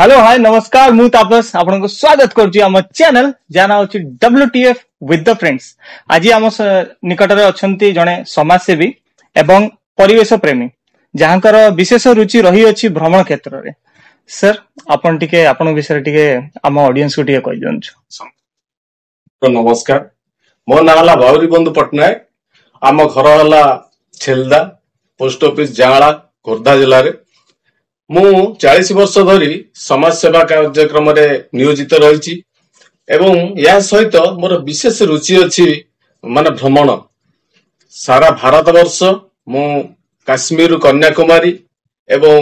Hello, ହାଏ, ନମସ୍କାର। ମୁଁ ତାପସ ଆପଣଙ୍କୁ ସ୍ୱାଗତ କରୁଛି ଆମ ଚ୍ୟାନେଲ, ଯାହା ନାଁ ହଉଛି ଡବ୍ଲ୍ୟୁଟିଏଫ ୱିଥ the friends. ଆଜି ଆମ ନିକଟରେ ଅଛନ୍ତି ଜଣେ ସମାଜସେବୀ ଏବଂ ପରିବେଶ ପ୍ରେମୀ, ଯାହାଙ୍କର ବିଶେଷ ରୁଚି ରହିଅଛି ଭ୍ରମଣ କ୍ଷେତ୍ରରେ। ସାର୍, ଆପଣ ଟିକେ ଆପଣଙ୍କ ବିଷୟରେ ଟିକେ ଆମ ଅଡିଏନ୍ସକୁ ଟିକେ କହିଦିଅନ୍ତୁ। ନମସ୍କାର, ମୋ ନାଁ ହେଲା ବାଉରୀ ବନ୍ଧୁ ପଟ୍ଟନାୟକ। ଆମ ଘର ହେଲା ଛେଲଦା, ପୋଷ୍ଟ ଅଫିସ ଜାଁଳା, ଖୋର୍ଦ୍ଧା ଜିଲ୍ଲାରେ। ମୁଁ 40 ବର୍ଷ ଧରି ସମାଜ ସେବା କାର୍ଯ୍ୟକ୍ରମରେ ନିୟୋଜିତ ରହିଛି ଏବଂ ଏହା ସହିତ ମୋର ବିଶେଷ ରୁଚି ଅଛି ମାନେ ଭ୍ରମଣ। ସାରା ଭାରତ ବର୍ଷ ମୁଁ କାଶ୍ମୀରରୁ କନ୍ୟାକୁମାରୀ ଏବଂ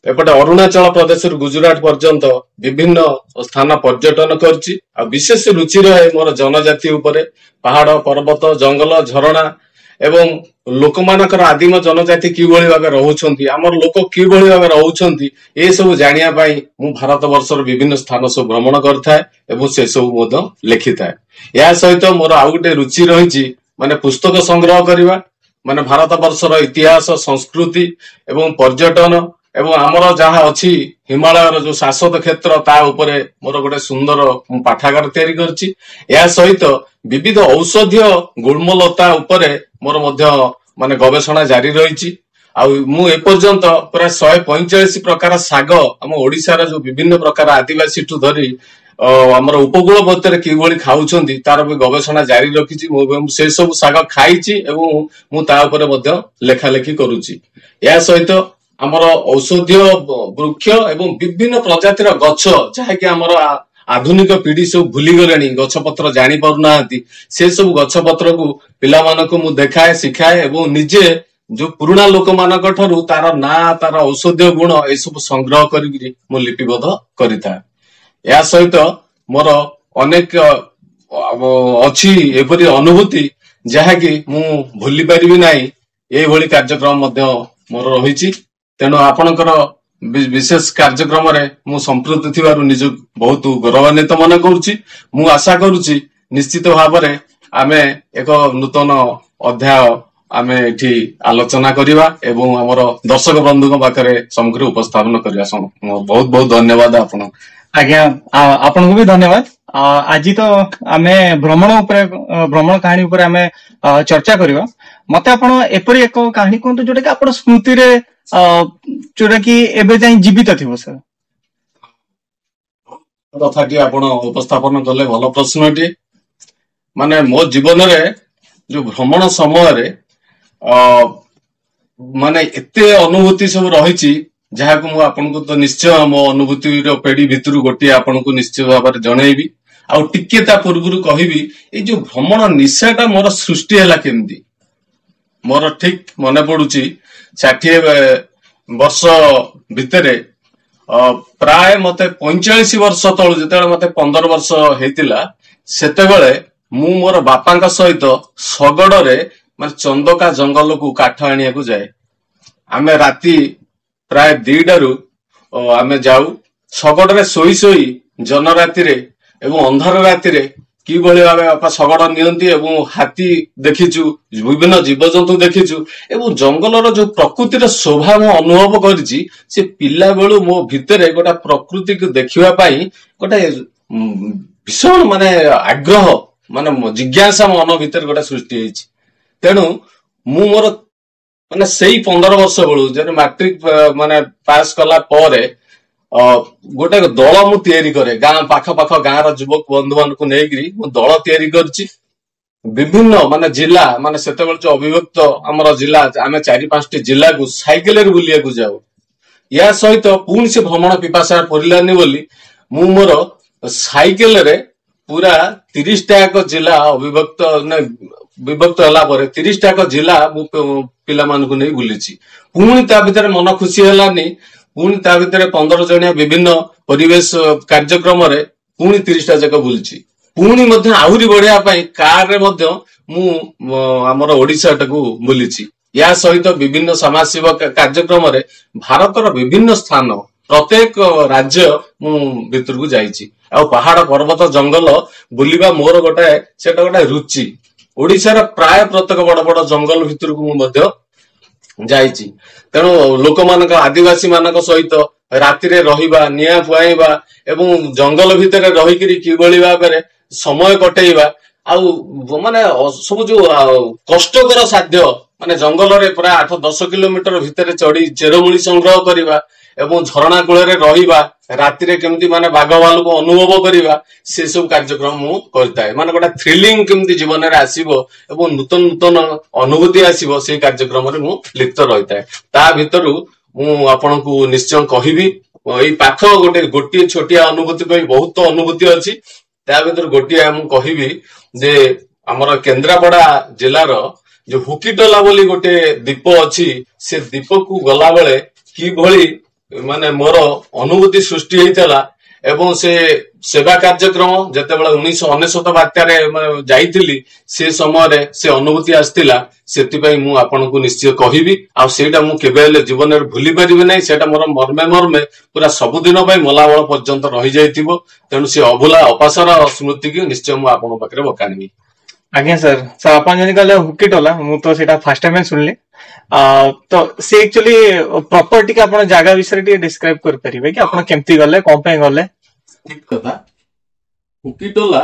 ଏପଟେ ଅରୁଣାଚଳ ପ୍ରଦେଶରୁ ଗୁଜୁରାଟ ପର୍ଯ୍ୟନ୍ତ ବିଭିନ୍ନ ସ୍ଥାନ ପର୍ଯ୍ୟଟନ କରିଛି। ଆଉ ବିଶେଷ ରୁଚି ରହେ ମୋର ଜନଜାତି ଉପରେ, ପାହାଡ, ପର୍ବତ, ଜଙ୍ଗଲ, ଝରଣା ଏବଂ ଲୋକମାନଙ୍କର ଆଦିମ ଜନଜାତି କିଭଳି ଭାବେ ରହୁଛନ୍ତି, ଆମର ଲୋକ କିଭଳି ଭାବେ ରହୁଛନ୍ତି, ଏସବୁ ଜାଣିବା ପାଇଁ ମୁଁ ଭାରତ ବର୍ଷର ବିଭିନ୍ନ ସ୍ଥାନ ସବୁ ଭ୍ରମଣ କରିଥାଏ ଏବଂ ସେ ସବୁ ମଧ୍ୟ ଲେଖିଥାଏ। ଏହା ସହିତ ମୋର ଆଉ ଗୋଟେ ରୁଚି ରହିଛି ମାନେ ପୁସ୍ତକ ସଂଗ୍ରହ କରିବା, ମାନେ ଭାରତ ବର୍ଷର ଇତିହାସ, ସଂସ୍କୃତି ଏବଂ ପର୍ଯ୍ୟଟନ ଏବଂ ଆମର ଯାହା ଅଛି ହିମାଳୟର ଯୋଉ ଶାଶ୍ୱତ କ୍ଷେତ୍ର, ତା ଉପରେ ମୋର ଗୋଟେ ସୁନ୍ଦର ପାଠାଗାର ତିଆରି କରିଛି। ଏହା ସହିତ ବିବିଧ ଔଷଧୀୟ ଗୁଳ୍ମଲତା ଉପରେ ମୋର ମଧ୍ୟ ମାନେ ଗବେଷଣା ଜାରି ରହିଛି। ଆଉ ମୁଁ ଏପର୍ଯ୍ୟନ୍ତ ପ୍ରାୟ 145 ପ୍ରକାର ଶାଗ ଆମ ଓଡିଶାର ଯୋଉ ବିଭିନ୍ନ ପ୍ରକାର ଆଦିବାସୀଠୁ ଧରି ଆମର ଉପକୂଳବର୍ତ୍ତୀରେ କିଭଳି ଖାଉଛନ୍ତି, ତାର ବି ଗବେଷଣା ଜାରି ରଖିଛି। ମୁଁ ସେ ସବୁ ଶାଗ ଖାଇଛି ଏବଂ ମୁଁ ତା ଉପରେ ମଧ୍ୟ ଲେଖାଲେଖି କରୁଛି। ଏହା ସହିତ ଆମର ଔଷଧୀୟ ବୃକ୍ଷ ଏବଂ ବିଭିନ୍ନ ପ୍ରଜାତିର ଗଛ, ଯାହାକି ଆମର ଆଧୁନିକ ପିଢି ସବୁ ଭୁଲିଗଲେଣି, ଗଛ ପତ୍ର ଜାଣି ପାରୁନାହାନ୍ତି, ସେ ସବୁ ଗଛ ପତ୍ରକୁ ପିଲାମାନଙ୍କୁ ମୁଁ ଦେଖାଏ, ଶିଖାଏ ଏବଂ ନିଜେ ଯୋଉ ପୁରୁଣା ଲୋକମାନଙ୍କ ଠାରୁ ତାର ନାଁ, ତାର ଔଷଧୀୟ ଗୁଣ ଏସବୁ ସଂଗ୍ରହ କରିକିରି ମୁଁ ଲିପିବଦ୍ଧ କରିଥାଏ। ଏହା ସହିତ ମୋର ଅନେକ ଅଛି ଏପରି ଅନୁଭୂତି ଯାହାକି ମୁଁ ଭୁଲି ପାରିବି ନାହିଁ। ଏଇଭଳି କାର୍ଯ୍ୟକ୍ରମ ମଧ୍ୟ ମୋର ରହିଛି। ତେଣୁ ଆପଣଙ୍କର ବିଶେଷ କାର୍ଯ୍ୟକ୍ରମରେ ମୁଁ ସମ୍ପୃକ୍ତ ଥିବାରୁ ନିଜକୁ ବହୁତ ଗୌରବାନ୍ୱିତ ମନେ କରୁଛି। ମୁଁ ଆଶା କରୁଛି ନିଶ୍ଚିତ ଭାବରେ ଆମେ ଏକ ନୂତନ ଅଧ୍ୟାୟ ଆମେ ଏଠି ଆଲୋଚନା କରିବା ଏବଂ ଆମର ଦର୍ଶକ ବନ୍ଧୁଙ୍କ ପାଖରେ ସମ୍ମୁଖରେ ଉପସ୍ଥାପନ କରିବା। ବହୁତ ବହୁତ ଧନ୍ୟବାଦ ଆପଣ। ଆଜ୍ଞା, ଆପଣଙ୍କୁ ବି ଧନ୍ୟବାଦ। ଆଜି ତ ଆମେ ଭ୍ରମଣ ଉପରେ, ଭ୍ରମଣ କାହାଣୀ ଉପରେ ଆମେ ଚର୍ଚ୍ଚା କରିବା। ମତେ ଆପଣ ଏପରି ଏକ କାହାଣୀ କୁହନ୍ତୁ ଯୋଉଟା କି ଆପଣ ସ୍ମୃତିରେ, ଯୋଉଟା କି ଏବେ ଯାଇ ଜୀବିତ ଥିବ ସାର୍। କଥାଟି ଆପଣ ଉପସ୍ଥାପନ କଲେ, ଭଲ ପ୍ରଶ୍ନଟି। ମାନେ ମୋ ଜୀବନରେ ଯୋଉ ଭ୍ରମଣ ସମୟରେ ମାନେ ଏତେ ଅନୁଭୂତି ସବୁ ରହିଛି, ଯାହାକୁ ମୁଁ ଆପଣଙ୍କୁ ତ ନିଶ୍ଚୟ ମୋ ଅନୁଭୂତିର ପେଡି ଭିତରୁ ଗୋଟିଏ ଆପଣଙ୍କୁ ନିଶ୍ଚୟ ଭାବରେ ଜଣେଇବି। ଆଉ ଟିକେ ତା ପୂର୍ବରୁ କହିବି, ଏଇ ଯୋଉ ଭ୍ରମଣ ନିଶାଟା ମୋର ସୃଷ୍ଟି ହେଲା କେମିତି। ମୋର ଠିକ ମନେ ପଡୁଛି 60 ବର୍ଷ ଭିତରେ, ପ୍ରାୟ ମତେ 45 ବର୍ଷ ତଳୁ, ଯେତେବେଳେ ମତେ 15 ବର୍ଷ ହେଇଥିଲା, ସେତେବେଳେ ମୁଁ ମୋର ବାପାଙ୍କ ସହିତ ଶଗଡରେ ମାନେ ଚନ୍ଦକା ଜଙ୍ଗଲକୁ କାଠ ଆଣିବାକୁ ଯାଏ। ଆମେ ରାତି ପ୍ରାୟ 2ଟାରୁ ଆମେ ଯାଉ ଶଗଡରେ ଶୋଇ ଶୋଇ, ଜନ ରାତିରେ ଏବଂ ଅନ୍ଧାର ରାତିରେ କିଭଳି ଭାବେ ବାପା ଶଗଡ ନିଅନ୍ତି ଏବଂ ହାତୀ ଦେଖିଛୁ, ବିଭିନ୍ନ ଜୀବଜନ୍ତୁ ଦେଖିଛୁ ଏବଂ ଜଙ୍ଗଲର ଯୋଉ ପ୍ରକୃତିର ଶୋଭା ମୁଁ ଅନୁଭବ କରିଛି। ସେ ପିଲା ବେଳୁ ମୋ ଭିତରେ ଗୋଟେ ପ୍ରକୃତିକୁ ଦେଖିବା ପାଇଁ ଗୋଟେ ଭୀଷଣ ମାନେ ଆଗ୍ରହ, ମାନେ ଜିଜ୍ଞାସା ମନ ଭିତରେ ଗୋଟେ ସୃଷ୍ଟି ହେଇଛି। ତେଣୁ ମୁଁ ମୋର ମାନେ ସେଇ 15 ବର୍ଷ ବେଳୁ, ଯେବେ ମାଟ୍ରିକ ମାନେ ପାସ୍ କଲା ପରେ, ଗୋଟେ ଦଳ ମୁଁ ତିଆରି କରେ। ଗାଁ ପାଖ ପାଖ ଗାଁର ଯୁବକ ବନ୍ଧୁ ମାନଙ୍କୁ ନେଇକିରି ମୁଁ ଦଳ ତିଆରି କରିଛି। ବିଭିନ୍ନ ମାନେ ଜିଲ୍ଲା, ମାନେ ସେତେବେଳେ ଯୋଉ ଅବିଭକ୍ତ ଆମର ଜିଲ୍ଲା, ଆମେ 4-5ଟି ଜିଲ୍ଲାକୁ ସାଇକେଲରେ ବୁଲିବାକୁ ଯାଉ। ଏହା ସହିତ ପୁଣି ସେ ଭ୍ରମଣ ପିପାସା ପୁରିଲାନି ବୋଲି ମୁଁ ମୋର ସାଇକେଲରେ ପୁରା 30ଟା ଯାକ ଜିଲ୍ଲା, ଅବିଭକ୍ତ ବିଭକ୍ତ ହେଲା ପରେ 30ଟା ଯାକ ଜିଲ୍ଲା ମୁଁ ପିଲାମାନଙ୍କୁ ନେଇ ବୁଲିଛି। ପୁଣି ତା ଭିତରେ ମନ ଖୁସି ହେଲାନି, ପୁଣି ତା ଭିତରେ 15 ଜଣିଆ ବିଭିନ୍ନ ପରିବେଶ କାର୍ଯ୍ୟକ୍ରମରେ ପୁଣି 30ଟା ଯାକ ବୁଲିଛି। ପୁଣି ମଧ୍ୟ ଆହୁରି ବଢିବା ପାଇଁ କାରରେ ମଧ୍ୟ ମୁଁ ଆମର ଓଡିଶାଟାକୁ ବୁଲିଛି। ଏହା ସହିତ ବିଭିନ୍ନ ସମାଜସେବା କାର୍ଯ୍ୟକ୍ରମରେ ଭାରତର ବିଭିନ୍ନ ସ୍ଥାନ, ପ୍ରତ୍ୟେକ ରାଜ୍ୟ ମୁଁ ଭିତରକୁ ଯାଇଛି। ଆଉ ପାହାଡ, ପର୍ବତ, ଜଙ୍ଗଲ ବୁଲିବା ମୋର ଗୋଟେ ସେଟା ଗୋଟେ ରୁଚି। ଓଡିଶାର ପ୍ରାୟ ପ୍ରତ୍ୟେକ ବଡ ବଡ ଜଙ୍ଗଲ ଭିତରକୁ ମୁଁ ମଧ୍ୟ ଯାଇଛି। ତେଣୁ ଲୋକମାନଙ୍କ, ଆଦିବାସୀ ମାନଙ୍କ ସହିତ ରାତିରେ ରହିବା, ନିଆଁ ପୁଆଇବା ଏବଂ ଜଙ୍ଗଲ ଭିତରେ ରହିକିରି କିଭଳି ଭାବରେ ସମୟ କଟେଇବା, ଆଉ ମାନେ ସବୁ ଯୋଉ କଷ୍ଟକର ସାଧ୍ୟ, ମାନେ ଜଙ୍ଗଲରେ ପ୍ରାୟ 8-10 କିଲୋମିଟର ଭିତରେ ଚଢି ଚେରମୂଳି ସଂଗ୍ରହ କରିବା ଏବଂ ଝରଣା କୂଳରେ ରହିବା, ରାତିରେ କେମିତି ମାନେ ବାଘ ଭାଲୁକୁ ଅନୁଭବ କରିବା, ସେ ସବୁ କାର୍ଯ୍ୟକ୍ରମ ମୁଁ କରିଥାଏ। ମାନେ ଗୋଟେ ଥ୍ରିଲିଂ କେମିତି ଜୀବନରେ ଆସିବ ଏବଂ ନୂତନ ନୂତନ ଅନୁଭୂତି ଆସିବ, ସେଇ କାର୍ଯ୍ୟକ୍ରମରେ ମୁଁ ଲିପ୍ତ ରହିଥାଏ। ତା ଭିତରୁ ମୁଁ ଆପଣଙ୍କୁ ନିଶ୍ଚୟ କହିବି, ଏଇ ପାଖ ଗୋଟିଏ ଛୋଟିଆ ଅନୁଭୂତି ପାଇଁ ବହୁତ ଅନୁଭୂତି ଅଛି, ତା ଭିତରୁ ଗୋଟିଏ ମୁଁ କହିବି ଯେ ଆମର କେନ୍ଦ୍ରାପଡା ଜିଲ୍ଲାର ଯୋଉ ହୁକିଟୋଲା ବୋଲି ଗୋଟେ ଦ୍ୱୀପ ଅଛି, ସେ ଦ୍ୱୀପକୁ ଗଲାବେଳେ କିଭଳି ମାନେ ମୋର ଅନୁଭୂତି ସୃଷ୍ଟି ହେଇଥିଲା ଏବଂ ସେ ସେବା କାର୍ଯ୍ୟକ୍ରମ ଯେତେବେଳେ 1999 ବାତ୍ୟାରେ ଯାଇଥିଲି, ସେ ସମୟରେ ସେ ଅନୁଭୂତି ଆସିଥିଲା, ସେଥିପାଇଁ ମୁଁ ଆପଣଙ୍କୁ ନିଶ୍ଚୟ କହିବି। ଆଉ ସେଇଟା ମୁଁ କେବେ ହେଲେ ଜୀବନରେ ଭୁଲି ପାରିବି ନାହିଁ। ସେଇଟା ମୋର ମର୍ମେ ମର୍ମେ ପୁରା ସବୁଦିନ ପାଇଁ ମଲାବଳ ପର୍ଯ୍ୟନ୍ତ ରହିଯାଇଥିବ। ତେଣୁ ସେ ଅଭୁଲା ଅପାସର ସ୍ମୃତିକୁ ନିଶ୍ଚୟ ମୁଁ ଆପଣଙ୍କ ପାଖରେ ବଖାଣିବି। ଆଜ୍ଞା ସାର୍। ସାର୍, ଆପଣ ଯେମିତି କହିଲେ ହୁକିଟୋଲା, ମୁଁ ତ ସେଇଟା ଫାର୍ଷ୍ଟ ଟାଇମ ଶୁଣିଲି। ତ ସେ ଆକ୍ଚୁଆଲି ପ୍ରପର ଟିକେ ଆପଣ ଜାଗା ବିଷୟରେ ଟିକେ ଡିସ୍କ୍ରାଇବ କରିପାରିବେ କି? ଆପଣ କେମିତି ଗଲେ, କଣ ପାଇଁ ଗଲେ? ଠିକ କଥା। ହୁକିଟୋଲା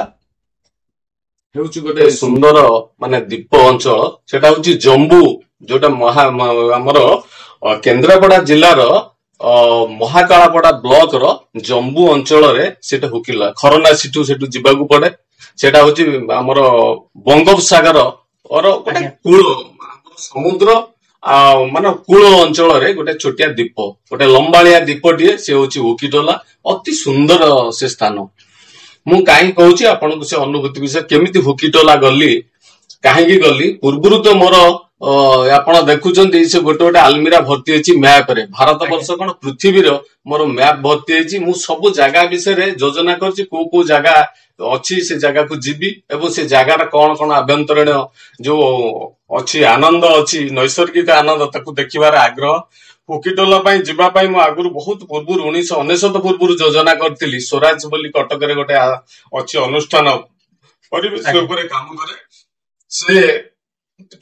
ହେଉଛି ଗୋଟେ ସୁନ୍ଦର ମାନେ ଦ୍ୱୀପ ଅଞ୍ଚଳ। ସେଟା ହଉଛି ଜମ୍ବୁ, ଯୋଉଟା ମହା ଆମର କେନ୍ଦ୍ରାପଡା ଜିଲ୍ଲାର ମହାକାଳପଡା ବ୍ଲକ ର ଜମ୍ବୁ ଅଞ୍ଚଳରେ ସେଟା ହୁକିଲା। ଖରନା ସେଠୁ ଯିବାକୁ ପଡେ। ସେଟା ହଉଛି ଆମର ବଙ୍ଗୋପସାଗର ଗୋଟେ କୂଳ, ସମୁଦ୍ର ମାନେ କୂଳ ଅଞ୍ଚଳରେ ଗୋଟେ ଛୋଟିଆ ଦ୍ୱୀପ, ଗୋଟେ ଲମ୍ବାଳିଆ ଦ୍ୱୀପଟିଏ, ସେ ହଉଛି ହୁକିଟୋଲା। ଅତି ସୁନ୍ଦର ସେ ସ୍ଥାନ। ମୁଁ କାହିଁ କହୁଛି ଆପଣଙ୍କୁ ସେ ଅନୁଭୂତି ବିଷୟ, କେମିତି ହୁକିଟୋଲା ଗଲି, କାହିଁକି ଗଲି। ପୂର୍ବରୁ ତ ମୋର ଆପଣ ଦେଖୁଛନ୍ତି ସେ ଗୋଟେ ଗୋଟେ ଆଲମିରା ଭର୍ତ୍ତି ହେଇଛି ମ୍ୟାପରେ, ଭାରତ ବର୍ଷ କଣ ପୃଥିବୀର ମୋର ମ୍ୟାପ ଭର୍ତ୍ତି ହେଇଛି। ମୁଁ ସବୁ ଜାଗା ବିଷୟରେ ଯୋଜନା କରିଛି, କୋଉ କୋଉ ଜାଗା ଅଛି ସେ ଜାଗାକୁ ଯିବି ଏବଂ ସେ ଜାଗାର କଣ କଣ ଆଭ୍ୟନ୍ତରୀଣ ଯୋଉ ଅଛି ଆନନ୍ଦ ଅଛି, ନୈସର୍ଗିକ ଆନନ୍ଦ, ତାକୁ ଦେଖିବାର ଆଗ୍ରହ। ହୁକିଟୋଲା ପାଇଁ ଯିବା ପାଇଁ ମୁଁ ଆଗରୁ ବହୁତ ପୂର୍ବରୁ 1999 ପୂର୍ବରୁ ଯୋଜନା କରିଥିଲି। ସ୍ୱରାଜ ବୋଲି କଟକରେ ଗୋଟେ ଅଛି ଅନୁଷ୍ଠାନ, ପରିବେଶ ଉପରେ କାମ କରେ, ସେ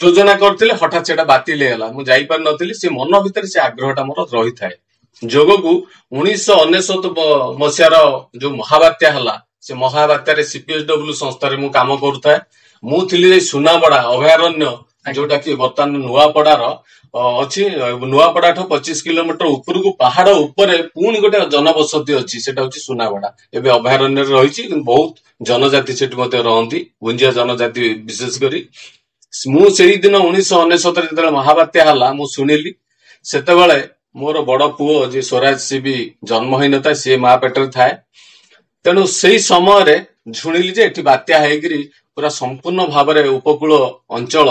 ଯୋଜନା କରିଥିଲେ। ହଠାତ୍ ସେଟା ବାତିଲ ହେଇଗଲା, ମୁଁ ଯାଇପାରିନଥିଲି। ସେ ମନ ଭିତରେ ସେ ଆଗ୍ରହଟା ମୋର ରହିଥାଏ। ଯୋଗକୁ 1999 ମସିହାର ଯୋଉ ମହାବାତ୍ୟା ହେଲା, ସେ ମହାବାତ୍ୟାରେ ସିପିଏସଡବ୍ଲ୍ୟୁ ସଂସ୍ଥାରେ ମୁଁ କାମ କରୁଥାଏ। ମୁଁ ଥିଲି ସୁନାବଡା ଅଭୟାରଣ୍ୟ, ଯୋଉଟା କି ବର୍ତ୍ତମାନ ନୂଆପଡାର ଅଛି। ନୂଆପଡାଠୁ 25 କିଲୋମିଟର ଉପରକୁ ପାହାଡ ଉପରେ ପୁଣି ଗୋଟେ ଜନବସତି ଅଛି, ସେଟା ହଉଛି ସୁନାବଡା। ଏବେ ଅଭୟାରଣ୍ୟରେ ରହିଛି, କିନ୍ତୁ ବହୁତ ଜନଜାତି ସେଠି ମଧ୍ୟ ରହନ୍ତି, ଭୁଞ୍ଜିଆ ଜନଜାତି ବିଶେଷ କରି। ମୁଁ ସେଇଦିନ 1999ରେ ଯେତେବେଳେ ମହାବାତ୍ୟା ହେଲା ମୁଁ ଶୁଣିଲି, ସେତେବେଳେ ମୋର ବଡ ପୁଅ ଯିଏ ସ୍ୱରାଜ, ସିଏ ବି ଜନ୍ମ ହେଇନଥାଏ, ସିଏ ମା ପେଟରେ ଥାଏ। ତେଣୁ ସେଇ ସମୟରେ ଶୁଣିଲି ଯେ ଏଠି ବାତ୍ୟା ହେଇକିରି ପୁରା ସମ୍ପୂର୍ଣ୍ଣ ଭାବରେ ଉପକୂଳ ଅଞ୍ଚଳ,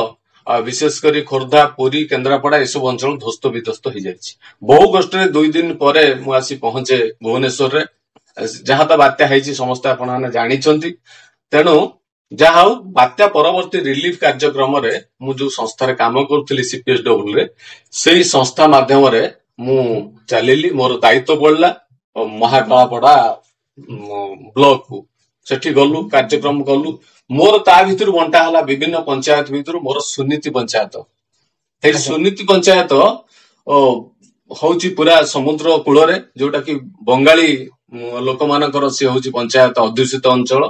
ବିଶେଷ କରି ଖୋର୍ଦ୍ଧା, ପୁରୀ, କେନ୍ଦ୍ରାପଡା ଏସବୁ ଅଞ୍ଚଳ ଧ୍ୱସ୍ତ ବିଧ୍ୱସ୍ତ ହେଇଯାଇଛି। ବହୁ କଷ୍ଟରେ 2 ଦିନ ପରେ ମୁଁ ଆସି ପହଞ୍ଚେ ଭୁବନେଶ୍ୱରରେ। ଯାହା ତ ବାତ୍ୟା ହେଇଛି ସମସ୍ତେ ଆପଣମାନେ ଜାଣିଛନ୍ତି। ତେଣୁ ଯାହା ହଉ, ବାତ୍ୟା ପରବର୍ତ୍ତୀ ରିଲିଫ କାର୍ଯ୍ୟକ୍ରମରେ ମୁଁ ଯୋଉ ସଂସ୍ଥାରେ କାମ କରୁଥିଲି ସିପିଏସଡବ୍ଲ୍ୟୁ ରେ, ସେଇ ସଂସ୍ଥା ମାଧ୍ୟମରେ ମୁଁ ଚାଲିଲି। ମୋର ଦାୟିତ୍ୱ ପଡିଲା ମହାକାଳପଡା ବ୍ଲକକୁ। ସେଠି ଗଲୁ, କାର୍ଯ୍ୟକ୍ରମ କଲୁ। ମୋର ତା ଭିତରୁ ବଣ୍ଟା ହେଲା ବିଭିନ୍ନ ପଞ୍ଚାୟତ ଭିତରୁ ମୋର ସୁନୀତି ପଞ୍ଚାୟତ। ସେଇ ସୁନୀତି ପଞ୍ଚାୟତ ହଉଛି ପୁରା ସମୁଦ୍ର କୂଳରେ, ଯୋଉଟା କି ବଙ୍ଗାଳୀ ଲୋକମାନଙ୍କର ସେ ହଉଛି ପଞ୍ଚାୟତ ଅଧ୍ୟୁଷିତ ଅଞ୍ଚଳ।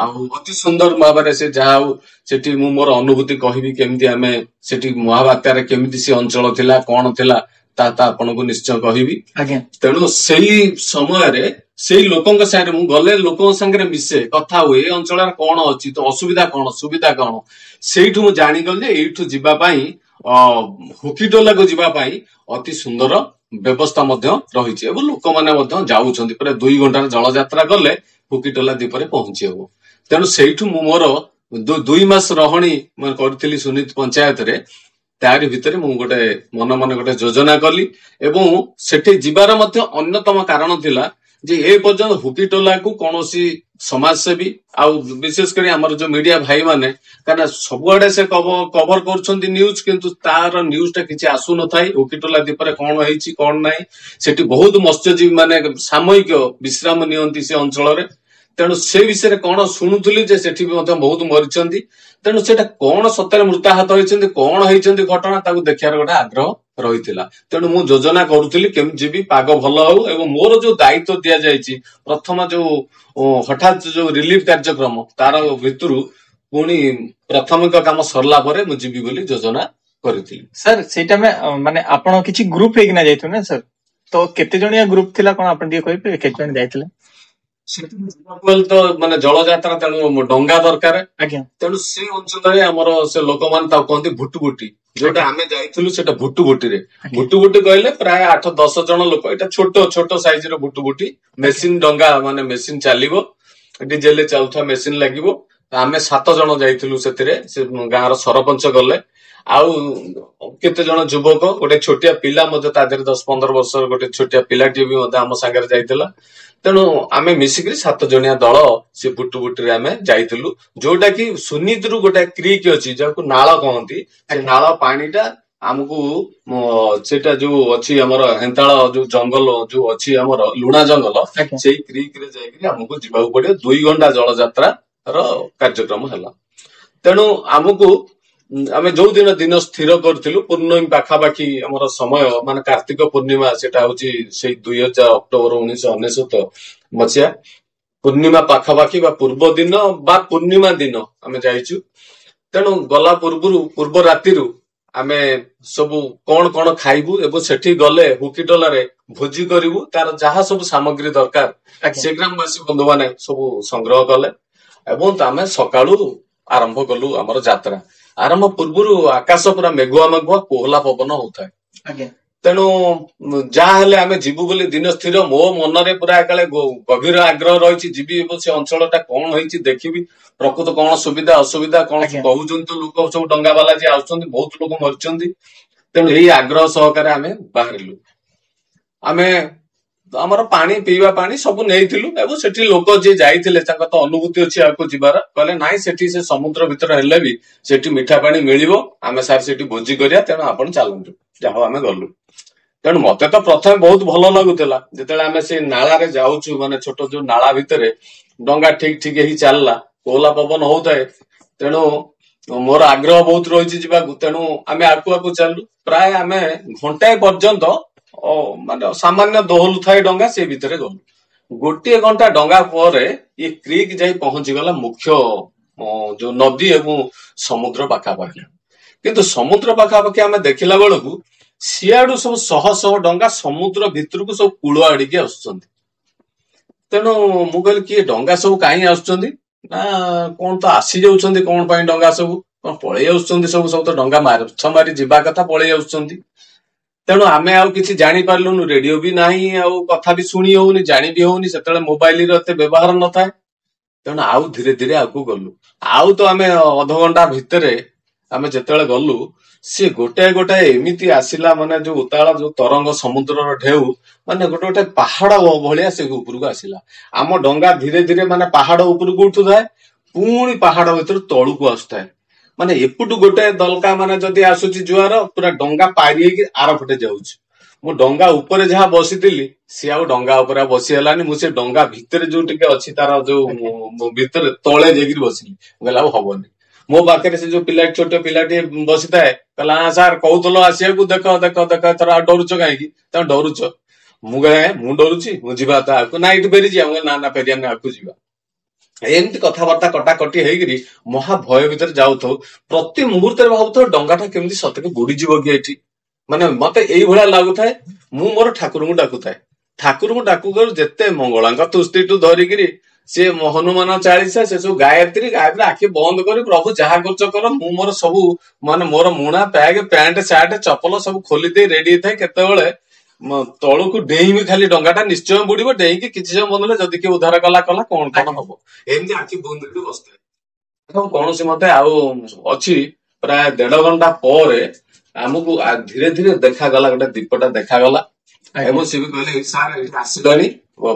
ଆଉ ଅତି ସୁନ୍ଦର ଭାବରେ ସେ ଯାହା ହଉ ସେଠି ମୁଁ ମୋର ଅନୁଭୂତି କହିବି, କେମିତି ଆମେ ସେଠି ମହାବାତ୍ୟାରେ କେମିତି ସେ ଅଞ୍ଚଳ ଥିଲା, କଣ ଥିଲା, ତା ଆପଣଙ୍କୁ ନିଶ୍ଚୟ କହିବି। ତେଣୁ ସେଇ ସମୟରେ ସେଇ ଲୋକଙ୍କ ସାଙ୍ଗରେ ମୁଁ ଗଲେ, ଲୋକଙ୍କ ସାଙ୍ଗରେ ମିଶେ, କଥା ହୁଏ, ଏ ଅଞ୍ଚଳରେ କଣ ଅଛି, ତ ଅସୁବିଧା କଣ, ସୁବିଧା କଣ। ସେଇଠୁ ମୁଁ ଜାଣିଗଲି ଯେ ଏଇଠୁ ଯିବା ପାଇଁ ହୁକିଟୋଲାକୁ ଯିବା ପାଇଁ ଅତି ସୁନ୍ଦର ବ୍ୟବସ୍ଥା ମଧ୍ୟ ରହିଛି ଏବଂ ଲୋକମାନେ ମଧ୍ୟ ଯାଉଛନ୍ତି। ପୁରା 2 ଘଣ୍ଟାର ଜଳଯାତ୍ରା କଲେ ହୁକିଟୋଲା ଦ୍ୱୀପରେ ପହଞ୍ଚି ହବ। ତେଣୁ ସେଇଠୁ ମୁଁ ମୋର 2 ମାସ ରହଣି କରିଥିଲି ସୁନୀତ ପଞ୍ଚାୟତରେ। ତାରି ଭିତରେ ମୁଁ ଗୋଟେ ମନ ମନେ ଗୋଟେ ଯୋଜନା କଲି ଏବଂ ସେଠି ଯିବାର ମଧ୍ୟ ଅନ୍ୟତମ କାରଣ ଥିଲା ଯେ ଏ ପର୍ଯ୍ୟନ୍ତ ହୁକିଟୋଲାକୁ କୌଣସି ସମାଜସେବୀ ଆଉ ବିଶେଷ କରି ଆମର ଯୋଉ ମିଡିଆ ଭାଇ ମାନେ, କାହିଁକିନା ସବୁଆଡେ ସେ କଭର କରୁଛନ୍ତି ନ୍ୟୁଜ, କିନ୍ତୁ ତାର ନ୍ୟୁଜ ଟା କିଛି ଆସୁନଥାଏ। ହୁକିଟୋଲା ଦ୍ୱୀପରେ କଣ ହେଇଛି କଣ ନାହିଁ, ସେଠି ବହୁତ ମତ୍ସ୍ୟଜୀବୀ ମାନେ ସାମୟିକ ବିଶ୍ରାମ ନିଅନ୍ତି ସେ ଅଞ୍ଚଳରେ। ତେଣୁ ସେ ବିଷୟରେ କଣ ଶୁଣୁଥିଲି ଯେ ସେଠି ବି ମଧ୍ୟ ବହୁତ ମରିଛନ୍ତି। ତେଣୁ ସେଇଟା କଣ ସତରେ ମୃତାହତ ହେଇଛନ୍ତି, କଣ ହେଇଛନ୍ତି ଘଟଣା, ତାକୁ ଦେଖିବାର ଗୋଟେ ଆଗ୍ରହ ରହିଥିଲା। ତେଣୁ ମୁଁ ଯୋଜନା କରୁଥିଲି କେମିତି ଯିବି, ପାଗ ଭଲ ହଉ। ଏବଂ ମୋର ଯୋଉ ଦାୟିତ୍ୱ ଦିଆଯାଇଛି ପ୍ରଥମ ଯୋଉ ହଠାତ୍ ଯୋଉ ରିଲିଫ କାର୍ଯ୍ୟକ୍ରମ, ତାର ଭିତରୁ ପୁଣି ପ୍ରାଥମିକ କାମ ସରିଲା ପରେ ମୁଁ ଯିବି ବୋଲି ଯୋଜନା କରିଥିଲି। ସାର୍, ସେଇଟା ମାନେ ଆପଣ କିଛି ଗ୍ରୁପ ହେଇକିନା ଯାଇଥିଲେ ନା ସାର୍? ତ କେତେ ଜଣିଆ ଗ୍ରୁପ ଥିଲା କଣ ଆପଣ ଟିକେ କହିପାରିବେ, କେତେ ଜଣ ଯାଇଥିଲେ? ସେଠି ଯିବାକୁ ହେଲେ ତ ମାନେ ଜଳଯାତ୍ରା, ତେଣୁ ଡଙ୍ଗା ଦରକାର। ଆଜ୍ଞା। ତେଣୁ ସେ ଅଞ୍ଚଳରେ ଆମର ସେ ଲୋକମାନେ ତାକୁ କୁହନ୍ତି ଭୁଟୁଭୁଟି। ଯୋଉଟା ଆମେ ଯାଇଥିଲୁ ସେଟା ଭୁଟୁଭୁଟିରେ। ଭୁଟୁଭୁଟି କହିଲେ ପ୍ରାୟ 8-10 ଜଣ ଲୋକ। ଏଇଟା ଛୋଟ ଛୋଟ ସାଇଜ ର ଭୁଟୁଭୁଟି, ମେସିନ ଡଙ୍ଗା, ମାନେ ମେସିନ ଚାଲିବ, ଡିଜେଲରେ ଚାଲୁଥିବା ମେସିନ ଲାଗିବ। ଆମେ 7 ଜଣ ଯାଇଥିଲୁ ସେଥିରେ। ସେ ଗାଁର ସରପଞ୍ଚ ଗଲେ, ଆଉ କେତେ ଜଣ ଯୁବକ, ଗୋଟେ ଛୋଟିଆ ପିଲା ମଧ୍ୟ ତା ଦେହରେ 10-15 ବର୍ଷର ଗୋଟେ ଛୋଟିଆ ପିଲାଟିଏ ବି ମଧ୍ୟ ଆମ ସାଙ୍ଗରେ ଯାଇଥିଲା। ତେଣୁ ଆମେ ମିଶିକିରି 7 ଜଣିଆ ଦଳ ସେ ବୁଟୁବୁଟିରେ ଆମେ ଯାଇଥିଲୁ। ଯୋଉଟା କି ସୁନିତିରୁ ଗୋଟେ କ୍ରିକ୍ ଅଛି, ଯାହାକୁ ନାଳ କହନ୍ତି। ସେ ନାଳ ପାଣିଟା ଆମକୁ ସେଇଟା ଯୋଉ ଅଛି ଆମର ହେନ୍ତାଳ ଯୋଉ ଜଙ୍ଗଲ ଯୋଉ ଅଛି ଆମର ଲୁଣା ଜଙ୍ଗଲ, ସେଇ କ୍ରିକ୍ ରେ ଯାଇକିରି ଆମକୁ ଯିବାକୁ ପଡିବ। 2 ଘଣ୍ଟା ଜଳଯାତ୍ରା ର କାର୍ଯ୍ୟକ୍ରମ ହେଲା। ତେଣୁ ଆମକୁ ଆମେ ଯୋଉ ଦିନ ଦିନ ସ୍ଥିର କରିଥିଲୁ, ପୂର୍ଣ୍ଣମୀ ପାଖାପାଖି ଆମର ସମୟ, ମାନେ କାର୍ତ୍ତିକ ପୂର୍ଣ୍ଣିମା, ସେଟା ହଉଛି ସେଇ 2000 ଅକ୍ଟୋବର 1999 ମସିହା ପୂର୍ଣ୍ଣିମା ପାଖାପାଖି ବା ପୂର୍ବ ଦିନ ବା ପୂର୍ଣ୍ଣିମା ଦିନ ଆମେ ଯାଇଛୁ। ତେଣୁ ଗଲା ପୂର୍ବରୁ ପୂର୍ବ ରାତିରୁ ଆମେ ସବୁ କଣ କଣ ଖାଇବୁ ଏବଂ ସେଠି ଗଲେ ହୁକିଟୋଲାରେ ଭୋଜି କରିବୁ, ତାର ଯାହା ସବୁ ସାମଗ୍ରୀ ଦରକାର ସେ ଗ୍ରାମବାସୀ ବନ୍ଧୁମାନେ ସବୁ ସଂଗ୍ରହ କଲେ ଏବଂ ଆମେ ସକାଳୁ ଆରମ୍ଭ କଲୁ ଆମର ଯାତ୍ରା। ଆରମ୍ଭ ପୂର୍ବରୁ ଆକାଶ ପୁରା ମେଘୁଆ ମେଘୁଆ, କୋହଲା ପବନ ହଉଥାଏ। ତେଣୁ ଯାହା ହେଲେ ଆମେ ଯିବୁ ବୋଲି ଦିନ ସ୍ଥିର। ମୋ ମନରେ ପୁରା ଏକାଳେ ଗଭୀର ଆଗ୍ରହ ରହିଛି, ଯିବି ଏବଂ ସେ ଅଞ୍ଚଳଟା କଣ ହେଇଛି ଦେଖିବି, ପ୍ରକୃତ କଣ ସୁବିଧା ଅସୁବିଧା କଣ କହୁଛନ୍ତି ତ ଲୋକ ସବୁ, ଡଙ୍ଗା ବାଲା ଯିଏ ଆସୁଛନ୍ତି ବହୁତ ଲୋକ ମରିଛନ୍ତି। ତେଣୁ ଏଇ ଆଗ୍ରହ ସହକାରେ ଆମେ ବାହାରିଲୁ। ଆମେ ଆମର ପାଣି, ପିଇବା ପାଣି ସବୁ ନେଇଥିଲୁ ଏବଂ ସେଠି ଲୋକ ଯିଏ ଯାଇଥିଲେ ତାଙ୍କ ତ ଅନୁଭୂତି ଅଛି ଆଗକୁ ଯିବାର, କହିଲେ ନାଇଁ ସେଠି ସେ ସମୁଦ୍ର ଭିତରେ ହେଲେ ବି ସେଠି ମିଠା ପାଣି ମିଳିବ, ଆମେ ସାର୍ ସେଠି ଭୋଜି କରିବା, ତେଣୁ ଆପଣ ଚାଲନ୍ତୁ। ଯାହା ଆମେ ଗଲୁ। ତେଣୁ ମତେ ତ ପ୍ରଥମେ ବହୁତ ଭଲ ଲାଗୁଥିଲା ଯେତେବେଳେ ଆମେ ସେ ନାଳାରେ ଯାଉଛୁ, ମାନେ ଛୋଟ ଯୋଉ ନାଳା ଭିତରେ ଡଙ୍ଗା ଠିକ ଠିକ ହେଇ ଚାଲିଲା, କୋହଲା ପବନ ହଉଥାଏ। ତେଣୁ ମୋର ଆଗ୍ରହ ବହୁତ ରହିଛି ଯିବାକୁ। ତେଣୁ ଆମେ ଆଗକୁ ଆଗକୁ ଚାଲିଲୁ। ପ୍ରାୟ ଆମେ ଘଣ୍ଟାଏ ପର୍ଯ୍ୟନ୍ତ ମାନେ ସାମାନ୍ୟ ଦୋହଲୁ ଥାଏ ଡଙ୍ଗା, ସେ ଭିତରେ ଗଲୁ। 1 ଘଣ୍ଟା ଡଙ୍ଗା ପରେ ଇଏ କ୍ରିକ୍ ଯାଇ ପହଞ୍ଚିଗଲା ମୁଖ୍ୟ ଯୋଉ ନଦୀ ଏବଂ ସମୁଦ୍ର ପାଖାପାଖି। କିନ୍ତୁ ସମୁଦ୍ର ପାଖାପାଖି ଆମେ ଦେଖିଲା ବେଳକୁ ସିଆଡୁ ସବୁ ଶହ ଶହ ଡଙ୍ଗା ସମୁଦ୍ର ଭିତରକୁ ସବୁ କୂଳ ଆଡିକି ଆସୁଛନ୍ତି। ତେଣୁ ମୁଁ କହିଲି କିଏ ଡଙ୍ଗା ସବୁ କାହିଁ ଆସୁଛନ୍ତି, ନା କଣ ତ ଆସି ଯାଉଛନ୍ତି, କଣ ପାଇଁ ଡଙ୍ଗା ସବୁ କଣ ପଳେଇ ଆସୁଛନ୍ତି, ସବୁ ସବୁ ତ ଡଙ୍ଗା ମାଛ ମାରି ଯିବା କଥା ପଳେଇ ଆସୁଛନ୍ତି। ତେଣୁ ଆମେ ଆଉ କିଛି ଜାଣିପାରିଲୁନୁ, ରେଡିଓ ବି ନାହିଁ, ଆଉ କଥା ବି ଶୁଣି ହଉନି, ଜାଣି ବି ହଉନି, ସେତେବେଳେ ମୋବାଇଲର ଏତେ ବ୍ୟବହାର ନଥାଏ। ତେଣୁ ଆଉ ଧୀରେ ଧୀରେ ଆଗକୁ ଗଲୁ। ଆଉ ତ ଆମେ ଅଧଘଣ୍ଟା ଭିତରେ ଆମେ ଯେତେବେଳେ ଗଲୁ, ସିଏ ଗୋଟାଏ ଗୋଟାଏ ଏମିତି ଆସିଲା, ମାନେ ଯୋଉ ଉତ୍ତାଳ ଯୋଉ ତରଙ୍ଗ ସମୁଦ୍ରର ଢେଉ, ମାନେ ଗୋଟେ ଗୋଟେ ପାହାଡ ଭଳିଆ ସେ ଉପରକୁ ଆସିଲା। ଆମ ଡଙ୍ଗା ଧୀରେ ଧୀରେ ମାନେ ପାହାଡ ଉପରକୁ ଉଠୁଥାଏ, ପୁଣି ପାହାଡ ଭିତରୁ ତଳକୁ ଆସୁଥାଏ। ମାନେ ଏପଟୁ ଗୋଟେ ଦଲକା ମାନେ ଯଦି ଆସୁଛି ଜୁଆର, ପୁରା ଡଙ୍ଗା ପାରି ହେଇକି ଆର ପଟେ ଯାଉଛି। ମୁଁ ଡଙ୍ଗା ଉପରେ ଯାହା ବସିଥିଲି, ସିଏ ଆଉ ଡଙ୍ଗା ଉପରେ ଆଉ ବସି ହେଲାନି। ମୁଁ ସେ ଡଙ୍ଗା ଭିତରେ ଯୋଉ ଟିକେ ଅଛି ତାର ଯୋଉ ଭିତରେ ତଳେ ଯାଇକିରି ବସିଲି। ମୁଁ କହିଲି ଆଉ ହବନି। ମୋ ପାଖରେ ସେ ଯୋଉ ପିଲା, ଛୋଟ ପିଲାଟିଏ ବସିଥାଏ, କହିଲା ହଁ ସାର୍ କହୁଥିଲ ଆସିବାକୁ, ଦେଖ ଦେଖ ଦେଖ ଏଥର ଆଉ ଡରୁଛ କାହିଁକି, ତମେ ଡରୁଛ। ମୁଁ କହେ ମୁଁ ଡରୁଛି, ମୁଁ ଯିବା ତ ଆଗକୁ ନା ଏଇଠୁ ଫେରିଯିବା। ମୁଁ କହିଲି ନା ନା ଫେରିବା ଆଗକୁ ଯିବା। ଏମିତି କଥାବାର୍ତ୍ତା କଟାକଟି ହେଇକିରି ମହା ଭୟ ଭିତରେ ଯାଉଥାଉ। ପ୍ରତି ମୁହୂର୍ତ୍ତରେ ଭାବୁଥାଉ ଡଙ୍ଗାଟା କେମିତି ସତକେ ବୁଡିଯିବ କି ଏଠି, ମାନେ ମତେ ଏଇଭଳିଆ ଲାଗୁଥାଏ। ମୁଁ ମୋର ଠାକୁରଙ୍କୁ ଡାକୁଥାଏ, ଠାକୁରଙ୍କୁ ଡାକୁ ଯେତେ ମଙ୍ଗଳାଙ୍କ ତୁସ୍ତିଠୁ ଧରିକିରି ସେ ହନୁମାନ ଚାଳିଶା, ସେ ସବୁ ଗାୟତ୍ରୀ ଗାୟତ୍ରୀ, ଆଖି ବନ୍ଦ କରି ପ୍ରଭୁ ଯାହା କରୁଛ କର, ମୁଁ ମୋର ସବୁ ମାନେ ମୋର ମୁଣା ବ୍ୟାଗ ପ୍ୟାଣ୍ଟ ସାର୍ଟ ଚପଲ ସବୁ ଖୋଲି ଦେଇ ରେଡି ହେଇଥାଏ, କେତେବେଳେ ତଳକୁ ଡେଇଁବି, ଖାଲି ଡଙ୍ଗାଟା ନିଶ୍ଚୟ ବୁଡିବ, ଡେଇଁକି କିଛି ସମୟ ବନ୍ଦ ହେଲେ ଯଦି କିଏ ଉଦ୍ଧାର କଲା କଲା, କଣ କଣ ହବ, ଏମିତି ଆଖି ବନ୍ଦ କରି ବସିଥାଏ। କୌଣସି ମତେ ଆଉ ଅଛି ପ୍ରାୟ 1.5 ଘଣ୍ଟା ପରେ ଆମକୁ ଧୀରେ ଧୀରେ ଦେଖାଗଲା ଗୋଟେ ଦୀପଟା ଦେଖାଗଲା। ଏବଂ ସେ ବି କହିଲେ ସାର୍ ଏଇଠି ଆସିଲାଣି,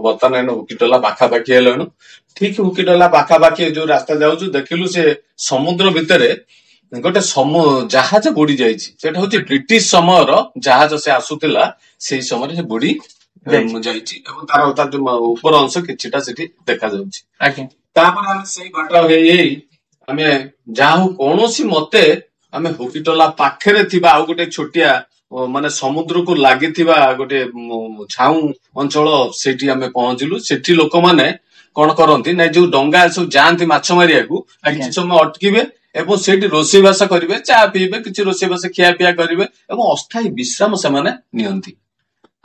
ବର୍ତ୍ତମାନ ଏଇନା ହୁକିଟୋଲା ପାଖାପାଖି ହେଲାଣୁ। ଠିକ ହୁକିଟୋଲା ପାଖାପାଖି ଯୋଉ ରାସ୍ତା ଯାଉଛୁ, ଦେଖିଲୁ ସେ ସମୁଦ୍ର ଭିତରେ ଗୋଟେ ଜାହାଜ ବୁଡି ଯାଇଛି। ସେଟା ହଉଛି ବ୍ରିଟିଶ ସମୟର ଜାହାଜ, ସେ ଆସୁଥିଲା ସେଇ ସମୟରେ ସେ ବୁଡି ଯାଇଛି। ଯାଇଛି ଏବଂ ତାର ତାର ଯୋଉ ଉପର ଅଂଶ କିଛିଟା ସେଠି ଦେଖାଯାଉଛି। ଆଜ୍ଞା। ତାପରେ ଆମେ ସେଇ ବାଟ ହେଇ ହେଇ ଆମେ ଯାହା ହଉ କୌଣସି ମତେ ଆମେ ହୁକିଟୋଲା ପାଖରେ ଥିବା ଆଉ ଗୋଟେ ଛୋଟିଆ ମାନେ ସମୁଦ୍ରକୁ ଲାଗିଥିବା ଗୋଟେ ଝାଉଁ ଅଞ୍ଚଳ, ସେଇଠି ଆମେ ପହଞ୍ଚିଲୁ। ସେଠି ଲୋକମାନେ କଣ କରନ୍ତି ନା, ଯୋଉ ଡଙ୍ଗା ସବୁ ଯାଆନ୍ତି ମାଛ ମାରିବାକୁ, କିଛି ସମୟ ଅଟକିବେ ଏବଂ ସେଇଠି ରୋଷେଇବାସ କରିବେ, ଚା ପିଇବେ, କିଛି ରୋଷେଇବାସ ଖିଆ ପିଆ କରିବେ ଏବଂ ଅସ୍ଥାୟୀ ବିଶ୍ରାମ ସେମାନେ ନିଅନ୍ତି।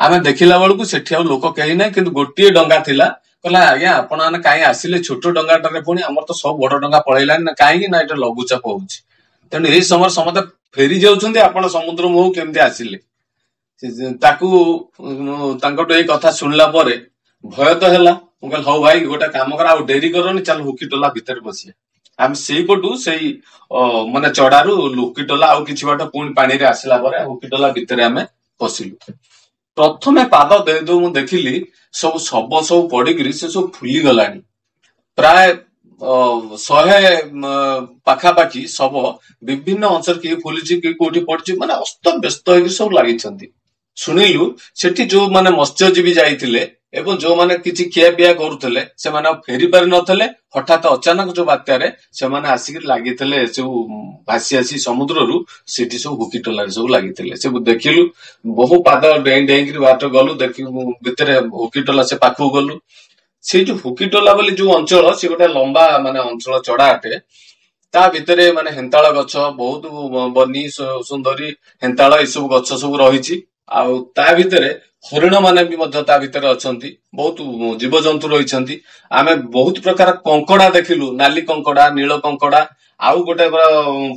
ଆମେ ଦେଖିଲା ବେଳକୁ ସେଠି ଆଉ ଲୋକ କେହି ନାହିଁ, କିନ୍ତୁ ଗୋଟିଏ ଡଙ୍ଗା ଥିଲା। କହିଲା, ଆଜ୍ଞା ଆପଣ ମାନେ କାହିଁ ଆସିଲେ ଛୋଟ ଡଙ୍ଗାଟାରେ? ପୁଣି ଆମର ତ ସବୁ ବଡ ଡଙ୍ଗା ପଳେଇଲାଣି। ନା କାହିଁକି ନା ଏଇଟା ଲଘୁଚାପ ହଉଛି, ତେଣୁ ଏଇ ସମୟରେ ସମସ୍ତେ ଫେରି ଯାଉଛନ୍ତି, ଆପଣ ସମୁଦ୍ର ମୁହଁକୁ କେମିତି ଆସିଲେ? ତାକୁ ତାଙ୍କଠୁ ଏଇ କଥା ଶୁଣିଲା ପରେ ଭୟ ତ ହେଲା। ମୁଁ କହିଲି, ହଉ ଭାଇ, ଗୋଟେ କାମ କର, ଆଉ ଡେରି କରନି, ଚାଲ ହୁକିଟୋଲା ଭିତରେ ବସିବା। ଆମେ ସେଇପଟୁ ସେଇ ମାନେ ଚଢାରୁ ହୁକିଟୋଲା ଆଉ କିଛି ବାଟ ପୁଣି ପାଣିରେ ଆସିଲା ପରେ ହୁକିଟୋଲା ଭିତରେ ଆମେ ପଶିଲୁ। ପ୍ରଥମେ ପାଦ ଦେଇ ଦେଉ ମୁଁ ଦେଖିଲି ସବୁ ଶବ ସବୁ ପଡିକିରି ସେ ସବୁ ଫୁଲି ଗଲାଣି। ପ୍ରାୟ 100 ପାଖାପାଖି ଶବ ବିଭିନ୍ନ ଅଞ୍ଚଳରେ, କିଏ ଫୁଲିଛି, କିଏ କୋଉଠି ପଡିଛି, ମାନେ ଅସ୍ତ ବ୍ୟସ୍ତ ହେଇକି ସବୁ ଲାଗିଛନ୍ତି। ଶୁଣିଲୁ ସେଠି ଯୋଉମାନେ ମତ୍ସ୍ୟଜୀବୀ ଯାଇଥିଲେ ଏବଂ ଯୋଉମାନେ କିଛି ଖିଆପିଆ କରୁଥିଲେ, ସେମାନେ ଆଉ ଫେରି ପାରି ନଥିଲେ। ହଠାତ୍ ଅଚାନକ ଯୋଉ ବାତ୍ୟାରେ ସେମାନେ ଆସିକି ଲାଗିଥିଲେ, ସବୁ ଭାସି ଆସି ସମୁଦ୍ରରୁ ସେଠି ସବୁ ହୁକିଟୋଲାରେ ସବୁ ଲାଗିଥିଲେ। ସବୁ ଦେଖିଲୁ, ବହୁ ପାଦ ଡେଇଁ ଡେଇଁକିରି ବାଟ ଗଲୁ, ଦେଖି ଭିତରେ ହୁକିଟୋଲା ସେ ପାଖକୁ ଗଲୁ। ସେଇ ଯୋଉ ହୁକିଟୋଲା ବୋଲି ଯୋଉ ଅଞ୍ଚଳ, ସେ ଗୋଟେ ଲମ୍ବା ମାନେ ଅଞ୍ଚଳ ଚଢା ଅଟେ। ତା ଭିତରେ ମାନେ ହେନ୍ତାଳ ଗଛ ବହୁତ, ବନି, ସୁନ୍ଦରୀ, ହେନ୍ତାଳ ଏସବୁ ଗଛ ସବୁ ରହିଛି। ଆଉ ତା ଭିତରେ ହରିଣ ମାନେ ବି ମଧ୍ୟ ତା ଭିତରେ ଅଛନ୍ତି, ବହୁତ ଜୀବଜନ୍ତୁ ରହିଛନ୍ତି। ଆମେ ବହୁତ ପ୍ରକାର କଙ୍କଡା ଦେଖିଲୁ, ନାଲି କଙ୍କଡା, ନୀଳ କଙ୍କଡା, ଆଉ ଗୋଟେ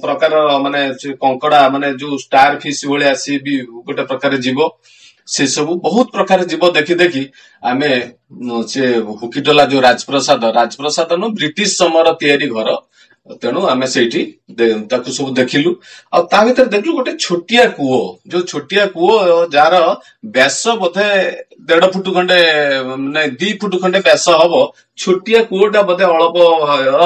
ପ୍ରକାର ମାନେ ସେ କଙ୍କଡା ମାନେ ଯୋଉ ଷ୍ଟାର ଫିସ୍ ଭଳିଆ ସିଏ ବି ଗୋଟେ ପ୍ରକାର ଜୀବ। ସେ ସବୁ ବହୁତ ପ୍ରକାର ଜୀବ ଦେଖି ଦେଖି ଆମେ ସେ ହୁକିଟୋଲା ଯୋଉ ରାଜପ୍ରସାଦ, ରାଜପ୍ରସାଦ ନୁହଁ, ବ୍ରିଟିଶ ସମୟର ତିଆରି ଘର, ତେଣୁ ଆମେ ସେଇଠି ତାକୁ ସବୁ ଦେଖିଲୁ। ଆଉ ତା ଭିତରେ ଦେଖିଲୁ ଗୋଟେ ଛୋଟିଆ କୂଅ, ଯୋଉ ଛୋଟିଆ କୂଅ ଯାହାର ବ୍ୟାସ ବୋଧେ 1.5 ଫୁଟ ଖଣ୍ଡେ, ନାଇଁ 2 ଫୁଟ ଖଣ୍ଡେ ବ୍ୟାସ ହବ। ଛୋଟିଆ କୂଅଟା ବୋଧେ ଅଳ୍ପ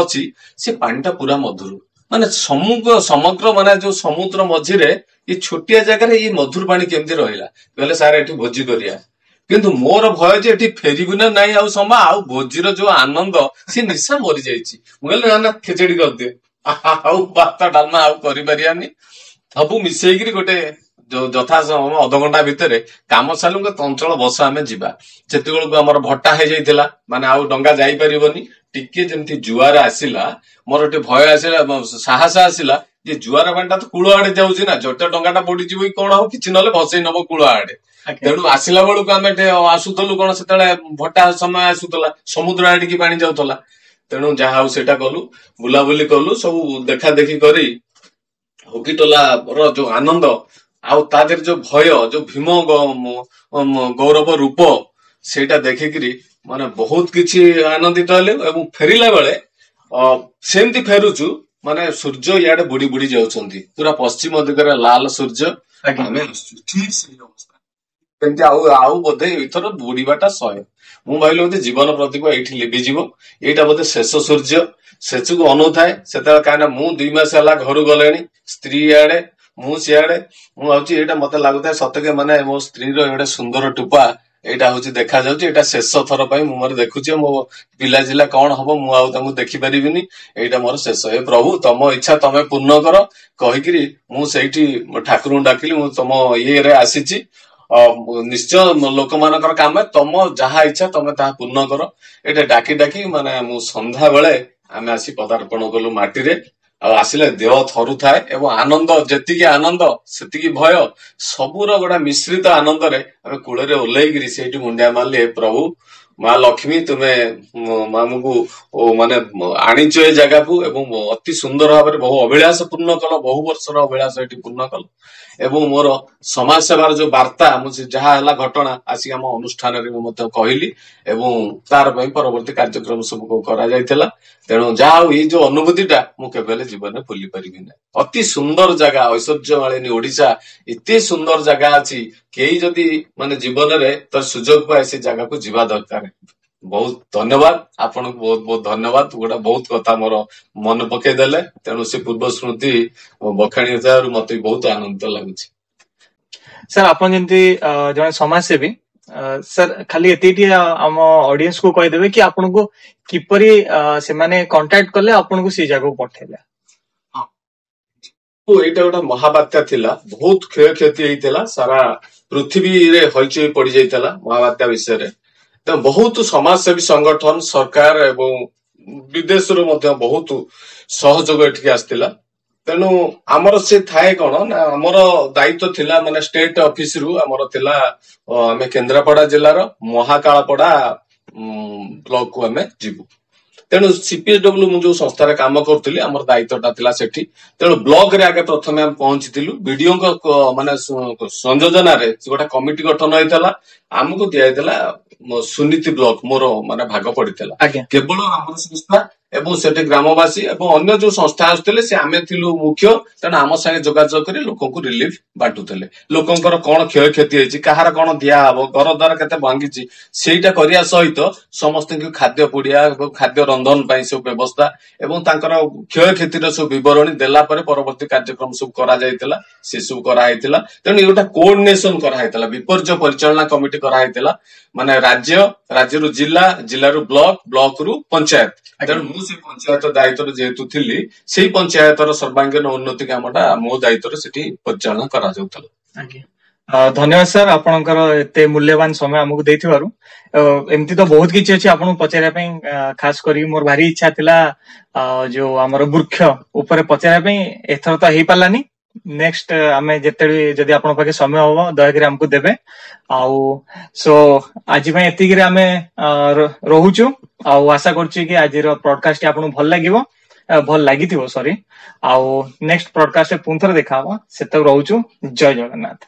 ଅଛି, ସେ ପାଣିଟା ପୁରା ମଧୁର। ମାନେ ସମଗ୍ର ସମଗ୍ର ମାନେ ଯୋଉ ସମୁଦ୍ର ମଝିରେ ଏଇ ଛୋଟିଆ ଜାଗାରେ ଏଇ ମଧୁର ପାଣି କେମିତି ରହିଲା? କହିଲେ, ସାର୍ ଏଠି ଭୋଜି କରିବା। କିନ୍ତୁ ମୋର ଭୟ ଯେ ଏଠି ଫେରିବୁ ନା ନାଇଁ ଆଉ ସମୟ, ଆଉ ଭୋଜିର ଯୋଉ ଆନନ୍ଦ ସେ ନିଶା ମରିଯାଇଛି। ମୁଁ କହିଲି, ନା ନା, ଖେଚେଡି କରିଦିଅ, ଆଉ ଭାତ ଡାଲମା ଆଉ କରିପାରିବାନି। ସବୁ ମିଶେଇକିରି ଗୋଟେ ଯୋଉ ଯଥା ଅଧଘଣ୍ଟା ଭିତରେ କାମ ସାରିଲୁ। ଅଞ୍ଚଳ ବସ, ଆମେ ଯିବା। ସେତେବେଳକୁ ଆମର ଭଟ୍ଟା ହେଇଯାଇଥିଲା, ମାନେ ଆଉ ଡଙ୍ଗା ଯାଇପାରିବନି। ଟିକେ ଯେମିତି ଜୁଆର ଆସିଲା, ମୋର ଟିକେ ଭୟ ଆସିଲା, ସାହସ ଆସିଲା ଯେ ଜୁଆର ପାଣିଟା ତ କୂଳ ଆଡେ ଯାଉଛି ନା, ଜଟ ଡଙ୍ଗାଟା ପଡିଯିବ କି କଣ ହବ, କିଛି ନହେଲେ ଭସେଇ ନବ କୂଳ ଆଡେ। ତେଣୁ ଆସିଲା ବେଳକୁ ଆମେ ଆସୁଥିଲୁ କଣ, ସେତେବେଳେ ଭଟ୍ଟା ସମୟ ଆସୁଥିଲା, ସମୁଦ୍ର ଆଡିକି ପାଣି ଯାଉଥିଲା। ତେଣୁ ଯାହା ହଉ ସେଇଟା କଲୁ, ବୁଲାବୁଲି କଲୁ, ସବୁ ଦେଖା ଦେଖି କରି ହୁକିଟୋଲା ର ଯୋଉ ଆନନ୍ଦ ଆଉ ତା ଦେହରେ ଯୋଉ ଭୟ, ଯୋଉ ଭୀମ ଗୌରବ ରୂପ, ସେଇଟା ଦେଖିକିରି ମାନେ ବହୁତ କିଛି ଆନନ୍ଦିତ ହେଲେ। ଏବଂ ଫେରିଲା ବେଳେ ସେମିତି ଫେରୁଛୁ, ମାନେ ସୂର୍ଯ୍ୟ ଇଆଡେ ବୁଡି ବୁଡି ଯାଉଛନ୍ତି, ପୁରା ପଶ୍ଚିମ ଦିଗରେ ଲାଲ ସୂର୍ଯ୍ୟ। ଆମେ ଆସୁଛୁ ଠିକ ସେଇ ଅବସ୍ଥା ସେମିତି, ଆଉ ଆଉ ବୋଧେ ଏଇଥର ବୁଡିବାଟା ଶହେ। ମୁଁ ଭାବିଲି ବୋଧେ ଜୀବନ ପ୍ରଦୀପ ଏଇଠି ଲିଭିଯିବ, ଏଇଟା ବୋଧେ ଶେଷ ସୂର୍ଯ୍ୟ। ସେସକୁ ଅନଉଥାଏ ସେତେବେଳେ, କାହିଁକିନା ମୁଁ 2 ମାସ ହେଲା ଘରୁ ଗଲେଣି, ସ୍ତ୍ରୀ ଇଆଡେ ମୁଁ ସିଆଡେ। ମୁଁ ଭାବୁଛି ଏଇଟା ମତେ ଲାଗୁଥାଏ ସତକେ ମାନେ ମୋ ସ୍ତ୍ରୀର ଗୋଟେ ସୁନ୍ଦର ଟୋପା ଏଇଟା ହଉଛି ଦେଖାଯାଉଛି, ଏଇଟା ଶେଷ ଥର ପାଇଁ ମୁଁ ମୋର ଦେଖୁଛି। ମୋ ପିଲା ଜିଲା କଣ ହବ, ମୁଁ ଆଉ ତାଙ୍କୁ ଦେଖିପାରିବିନି, ଏଇଟା ମୋର ଶେଷ। ଏ ପ୍ରଭୁ, ତମ ଇଚ୍ଛା ତମେ ପୂର୍ଣ୍ଣ କର କହିକିରି ମୁଁ ସେଇଠି ଠାକୁରଙ୍କୁ ଡାକିଲି, ମୁଁ ତମ ଇଏରେ ଆସିଛି, ନିଶ୍ଚୟ ଲୋକମାନଙ୍କର କାମ, ତମ ଯାହା ଇଚ୍ଛା ତମେ ତାହା ପୂର୍ଣ୍ଣ କର। ଏଇଟା ଡାକି ଡାକି ମାନେ ମୁଁ ସନ୍ଧ୍ୟା ବେଳେ ଆମେ ଆସି ପଦାର୍ପଣ କଲୁ ମାଟିରେ। ଆଉ ଆସିଲେ ଦେହ ଥରୁଥାଏ ଏବଂ ଆନନ୍ଦ, ଯେତିକି ଆନନ୍ଦ ସେତିକି ଭୟ, ସବୁର ଗୋଟେ ମିଶ୍ରିତ ଆନନ୍ଦରେ ଆମେ କୂଳରେ ଓହ୍ଲେଇକିରି ସେଇଠି ମୁଣ୍ଡିଆ ମାରିଲି, ହେ ପ୍ରଭୁ ମା ଲକ୍ଷ୍ମୀ, ତୁମେ ଆମକୁ ମାନେ ଆଣିଛ ଏ ଜାଗାକୁ ଏବଂ ଅତି ସୁନ୍ଦର ଭାବରେ ବହୁ ଅଭିଳାଷ ପୂର୍ଣ୍ଣ କଲ, ବହୁ ବର୍ଷର ଅଭିଳାଷ ଏଠି ପୂର୍ଣ୍ଣ କଲ। ଏବଂ ମୋର ସମାଜ ସେବାର ଯୋଉ ବାର୍ତ୍ତା, ମୁଁ ସେ ଯାହା ହେଲା ଘଟଣା ଆସିକି ଆମ ଅନୁଷ୍ଠାନରେ ମୁଁ ମଧ୍ୟ କହିଲି ଏବଂ ତାର ପାଇଁ ପରବର୍ତ୍ତୀ କାର୍ଯ୍ୟକ୍ରମ ସବୁ କରାଯାଇଥିଲା। ତେଣୁ ଯାହା ହଉ, ଏଇ ଯୋଉ ଅନୁଭୂତିଟା ମୁଁ କେବେ ହେଲେ ଜୀବନରେ ଭୁଲି ପାରିବି ନାହିଁ। ଅତି ସୁନ୍ଦର ଜାଗା, ଐଶ୍ୱର୍ଯ୍ୟମାଳିନୀ ଓଡିଶା, ଏତେ ସୁନ୍ଦର ଜାଗା ଅଛି, କେହି ଯଦି ମାନେ ଜୀବନରେ ତ ସୁଯୋଗ ପାଏ ସେ ଜାଗାକୁ ଯିବା ଦରକାର। ବହୁତ ଧନ୍ୟବାଦ ଆପଣଙ୍କୁ, ବହୁତ ବହୁତ ଧନ୍ୟବାଦ। ଗୋଟେ ବହୁତ କଥା ମୋର ମନେ ପକେଇ ଦେଲେ, ତେଣୁ ସେ ପୂର୍ବ ସ୍ମୃତି ବଖାଣି ଥିବାରୁ ମତେ ବି ବହୁତ ଆନନ୍ଦିତ ଲାଗୁଛି। ସାର୍, ଆପଣ ଯେମିତି ଜଣେ ସମାଜସେବୀ, ସାର୍, ଖାଲି ଏତିକି ଟିକେ ଆମ ଅଡିଏନ୍ସ କୁ କହିଦେବେ କି ଆପଣଙ୍କୁ କିପରି ସେମାନେ କଣ୍ଟାକ୍ଟ କଲେ, ଆପଣଙ୍କୁ ସେଇ ଜାଗାକୁ ପଠେଇଲେ? ଏଇଟା ଗୋଟେ ମହାବାତ୍ୟା ଥିଲା, ବହୁତ କ୍ଷୟକ୍ଷତି ହେଇଥିଲା, ସାରା ପୃଥିବୀରେ ହଇଚଇ ପଡିଯାଇଥିଲା ମହାବାତ୍ୟା ବିଷୟରେ। ତ ବହୁତ ସମାଜସେବୀ ସଂଗଠନ, ସରକାର ଏବଂ ବିଦେଶରୁ ମଧ୍ୟ ବହୁତ ସହଯୋଗ ଏଠିକି ଆସିଥିଲା। ତେଣୁ ଆମର ସେ ଥାଏ କଣ ନା, ଆମର ଦାୟିତ୍ୱ ଥିଲା, ମାନେ ଷ୍ଟେଟ ଅଫିସରୁ ଆମର ଥିଲା, ଆମେ କେନ୍ଦ୍ରାପଡା ଜିଲ୍ଲାର ମହାକାଳପଡା ବ୍ଲକକୁ ଆମେ ଯିବୁ। ତେଣୁ ସିପିଏସଡବ୍ଲ୍ୟୁ ମୁଁ ଯୋଉ ସଂସ୍ଥାରେ କାମ କରୁଥିଲି, ଆମର ଦାୟିତ୍ୱଟା ଥିଲା ସେଠି। ତେଣୁ ବ୍ଲକରେ ଆଗେ ପ୍ରଥମେ ଆମେ ପହଞ୍ଚିଥିଲୁ। ବିଡିଓଙ୍କ ମାନେ ସଂଯୋଜନାରେ ଗୋଟେ କମିଟି ଗଠନ ହେଇଥିଲା। ଆମକୁ ଦିଆଯାଇଥିଲା ସୁନୀତି ବ୍ଲକ, ମୋର ମାନେ ଭାଗ ପଡିଥିଲା। କେବଳ ଆମର ସଂସ୍ଥା ଏବଂ ସେଠି ଗ୍ରାମବାସୀ ଏବଂ ଅନ୍ୟ ଯୋଉ ସଂସ୍ଥା ଆସୁଥିଲେ, ସେ ଆମେ ଥିଲୁ ମୁଖ୍ୟ। ତେଣୁ ଆମ ସାଙ୍ଗେ ଯୋଗାଯୋଗ କରି ଲୋକଙ୍କୁ ରିଲିଫ ବାଣ୍ଟୁଥିଲେ। ଲୋକଙ୍କର କଣ କ୍ଷୟକ୍ଷତି ହେଇଛି, କାହାର କଣ ଦିଆହବ, ଘର ଦ୍ୱାର କେତେ ଭାଙ୍ଗିଛି, ସେଇଟା କରିବା ସହିତ ସମସ୍ତଙ୍କୁ ଖାଦ୍ୟ ପୁଡିଆ ଏବଂ ଖାଦ୍ୟ ରନ୍ଧନ ପାଇଁ ସବୁ ବ୍ୟବସ୍ଥା ଏବଂ ତାଙ୍କର କ୍ଷୟକ୍ଷତିର ସବୁ ବିବରଣୀ ଦେଲା ପରେ ପରବର୍ତ୍ତୀ କାର୍ଯ୍ୟକ୍ରମ ସବୁ କରାଯାଇଥିଲା, ସେ ସବୁ କରାହେଇଥିଲା। ତେଣୁ ଏ ଗୋଟେ କୋଅର୍ଡିନେସନ କରାହେଇଥିଲା, ବିପର୍ଯ୍ୟୟ ପରିଚାଳନା କମିଟି କରାହେଇଥିଲା, ମାନେ ରାଜ୍ୟରୁ ଜିଲ୍ଲା, ଜିଲ୍ଲାରୁ ବ୍ଲକ, ବ୍ଲକରୁ ପଞ୍ଚାୟତ। ତେଣୁ ମୁଁ ସେଇ ପଞ୍ଚାୟତ ଦାୟିତ୍ୱରେ ଯେହେତୁ ଥିଲି, ସେଇ ପଞ୍ଚାୟତର ସର୍ବାଙ୍ଗୀନ ଉନ୍ନତି କାମଟା ମୋ ଦାୟିତ୍ୱରେ ସେଠି ପରିଚାଳନା କରାଯାଉଥିଲା। ଆଜ୍ଞା, ଧନ୍ୟବାଦ ସାର୍, ଆପଣଙ୍କର ଏତେ ମୂଲ୍ୟବାନ ସମୟ ଆମକୁ ଦେଇଥିବାରୁ। ଏମିତି ତ ବହୁତ କିଛି ଅଛି ଆପଣଙ୍କୁ ପଚାରିବା ପାଇଁ, ଖାସ କରିକି ମୋର ଭାରି ଇଚ୍ଛା ଥିଲା ଯୋଉ ଆମର ବୃକ୍ଷ ଉପରେ ପଚାରିବା ପାଇଁ, ଏଥର ତ ହେଇପାରିଲାନି। ନେକ୍ସଟ ଆମେ ଯେତେବେଳେ ଯଦି ଆପଣଙ୍କ ପାଖେ ସମୟ ହବ, ଦୟାକରି ଆମକୁ ଦେବେ। ଆଉ ସୋ ଆଜି ପାଇଁ ଏତିକିରେ ଆମେ ରହୁଛୁ, ଆଉ ଆଶା କରୁଛି କି ଆଜିର ପ୍ରଡକାଷ୍ଟ ଆପଣଙ୍କୁ ଭଲ ଲାଗିବ, ଭଲ ଲାଗିଥିବ, ସରି। ଆଉ ନେକ୍ସଟ ପ୍ରଡକାଷ୍ଟରେ ପୁଣି ଥରେ ଦେଖାହବ, ସେତକ ରହୁଛୁ। ଜୟ ଜଗନ୍ନାଥ।